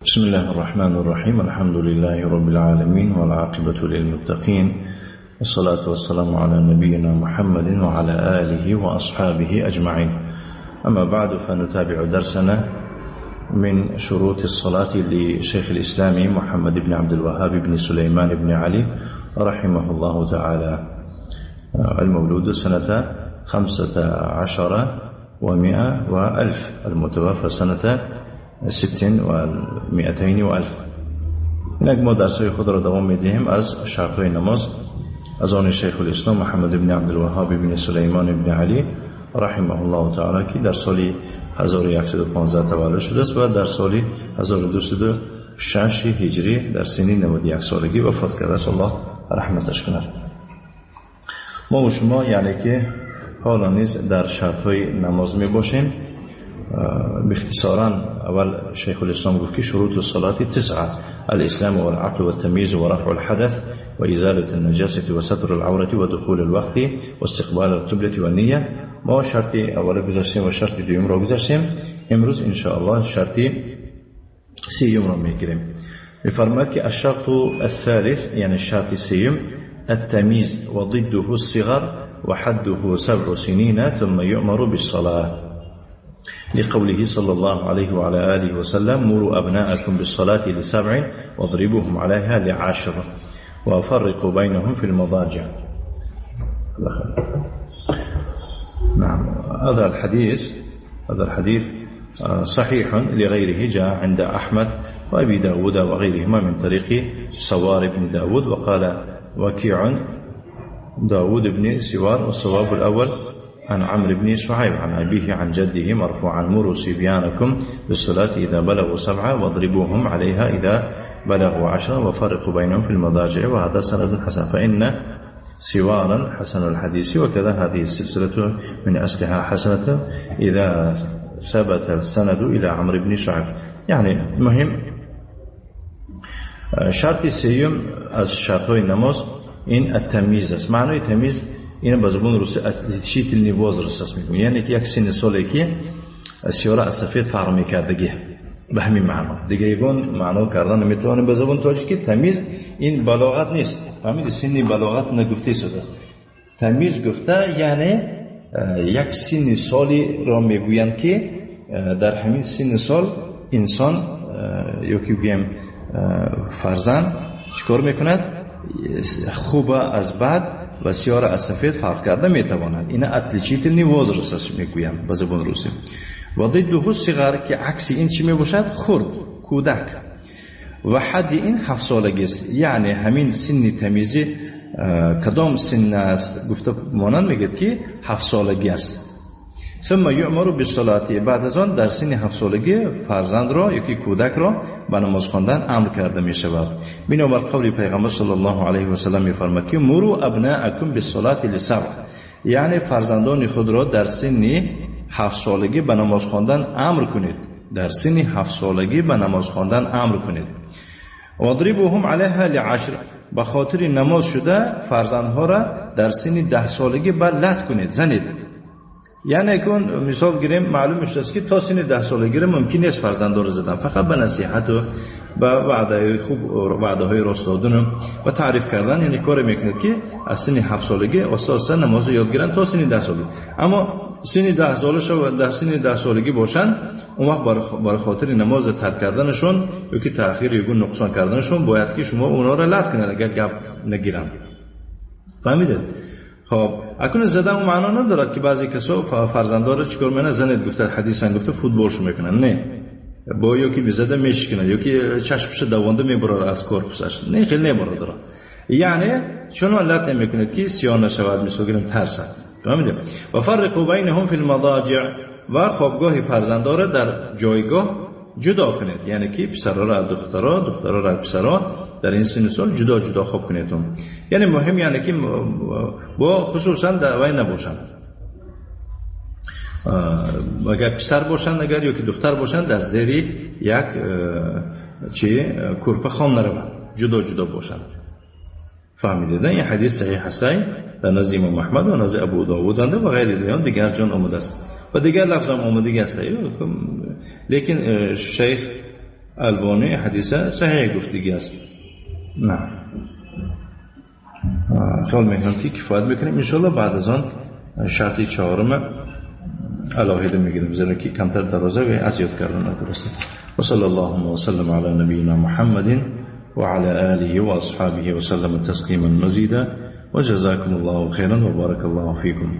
بسم الله الرحمن الرحيم. الحمد لله رب العالمين، والعاقبة للمتقين، والصلاة والسلام على نبينا محمد وعلى آله وأصحابه أجمعين. أما بعد، فنتابع درسنا من شروط الصلاة لشيخ الإسلام محمد بن عبد الوهاب بن سليمان بن علي رحمه الله تعالى، المولود سنة 115 وألف، المتوفى سنة 206. اینک ما درس‌های خود را دوام می‌دهیم از شرط‌های نماز از آن شیخ الاسلام محمد بن عبدالوهاب بن سلیمان بن علی رحمه الله تعالی که در سال 1115 تولد شده است و در سال 1206 هجری در سن 91 سالگی وفات کرده است. الله رحمتش کند. ما و شما یعنی که حالا نیز در شرط‌های نماز می‌باشیم. باختصارا اول شیخ الاسلام گفت که شروط الصلاة 9: الاسلام والعقل والتمييز ورفع الحدث وإزالة النجاسة وستر العورة ودخول الوقت واستقبال القبلة والنية. ما شرط اول گذاشتیم و شرط دوم را گذاشتیم. امروز ان شاء الله شرط سیوم را میگیریم. میفرماید که الشرط الثالث، یعنی شرط سیوم، التمييز وضده الصغر وحده 7 سنين ثم يؤمر بالصلاة، لقوله صلى الله عليه وعلى آله وسلم: مروا أبناءكم بالصلاة 7 واضربوهم عليها 10 وفرقوا بينهم في المضاجع. نعم، هذا الحديث صحيح لغيره، جاء عند أحمد وأبي داود وغيرهما من طريق سوار بن داود، وقال وكيع داود بن سوار، والصواب الأول عن عمرو بن شعيب عن أبيه عن جده مرفوعا: مروا صبيانكم بالصلاة إذا بلغوا 7 واضربوهم عليها إذا بلغوا 10 وفرقوا بينهم في المضاجع. وهذا سند حسن، فإن سوارا حسن الحديث، وكذا هذه السلسلة من أصلها حسنة إذا ثبت السند إلى عمرو بن شعيب. یعنی مهم شرط سیوم از شرطهای نماز این التمیز است. معنای تمیز اینو به زبان روسی отличительный возраст است میگم، یعنی که یک سن سالی که سیاه از سفید فرق میکردگی، به همین معنا. دیگه یگان معنا کردن نمیتوانیم به زبان تاجیکی. تمیز این بلاغت نیست، فهمیدی؟ سنی بلاغت نگفته شده است. تمیز گفته یعنی یک سن سالی را میگویند که در همین سن سال انسان یا که بگیم فرزند چیکار میکند؟ خوب از بد و سیاه از سفید فرق کرده میتواند. این отличительный возраст است میگویند به زبان روسی. و ضده الصغر که عکس این چی میباشد؟ خرد، کودک. و حد این 7 سالگی است. یعنی همین سن تمیزی کدام سن است گفته مانند میگه که 7 سالگی است. ثم یؤمر بالصلاة، بعد از آن در سن 7 سالگی فرزند را یا که کودک را به نماز خواندن امر کرده می شود. بنابر قول پیغمبر صلی الله علیه و سلم میفرماید که مروا ابناءکم بالصلاة 7، یعنی فرزندان خود را در سن 7 سالگی به نماز خواندن امر کنید. در سن 7 سالگی به نماز خواندن امر کنید. واضربوهم علیها 10، به خاطر نماز شده فرزندها را در سن 10 سالگی به لت کنید، زنید. یعنی کن مثال گیریم، معلوم است که تا سن 10 سالگی را ممکن نیست فرزندان را زدن، فقط به نصیحت و به وعده خوب، وعده های راست دادن و تعریف کردن، یعنی کار میکنید که از سن 7 سالگی اساسا نماز یاد گیرن تا سن 10 سالگی. اما سن 10 ساله و در سن 10 سالگی باشند، اون وقت برای خاطر نماز ترک کردنشون یا که تأخیر یا نقصان کردنشون باید که شما اونا را لت کنید اگر گپ نگیرن. فهمیدید؟ خب اکنون زدن اون معنا ندارد که بعضی کسا فرزندان را چیکار میکنن؟ زنید گفته، حدیث هم گفته، فوتبالشو میکنن. نه، با یا که بزده میشکنه یا که چشمش دوانده میبره از کورپوسش. نه، خیلی نبره داره. یعنی چون لت نمیکنید که سیاه نشود، مثل گیرم ترسد. فهمیدید؟ و فرقوا بینهم فی المضاجع، و خوابگاه فرزندان را در جایگاه جدا کنید، یعنی که پسرها را از دخترها، دخترها را از پسرها در این سن سال جدا جدا خواب کنید. یعنی مهم یعنی که با خصوصا در وی نباشند، اگر پسر باشند اگر یا که دختر باشند در زیر یک چی کرپه خام نروند، جدا جدا باشند. فهمیدید؟ این حدیث صحیح هست در نزد امام احمد و نزد ابو داود و غیر دیگر جان آمده است و دیگر لفظ هم آمده است، لیکن شیخ Албонӣ ҳадиса саҳеҳ гуфтагӣ аст. На, хаёл мекунам, ки кифоят мекунем. Иншоалло, баъд аз он шарти чаҳорум алоҳида мегирем, зеро ки камтар дароза ва азёд кардан надуруст. وصلى الله وسلم على نبينا محمد وعلى آله وأصحابه وسلم تسليما مزيدا، وجزاكم الله خيرا وبارك الله فيكم.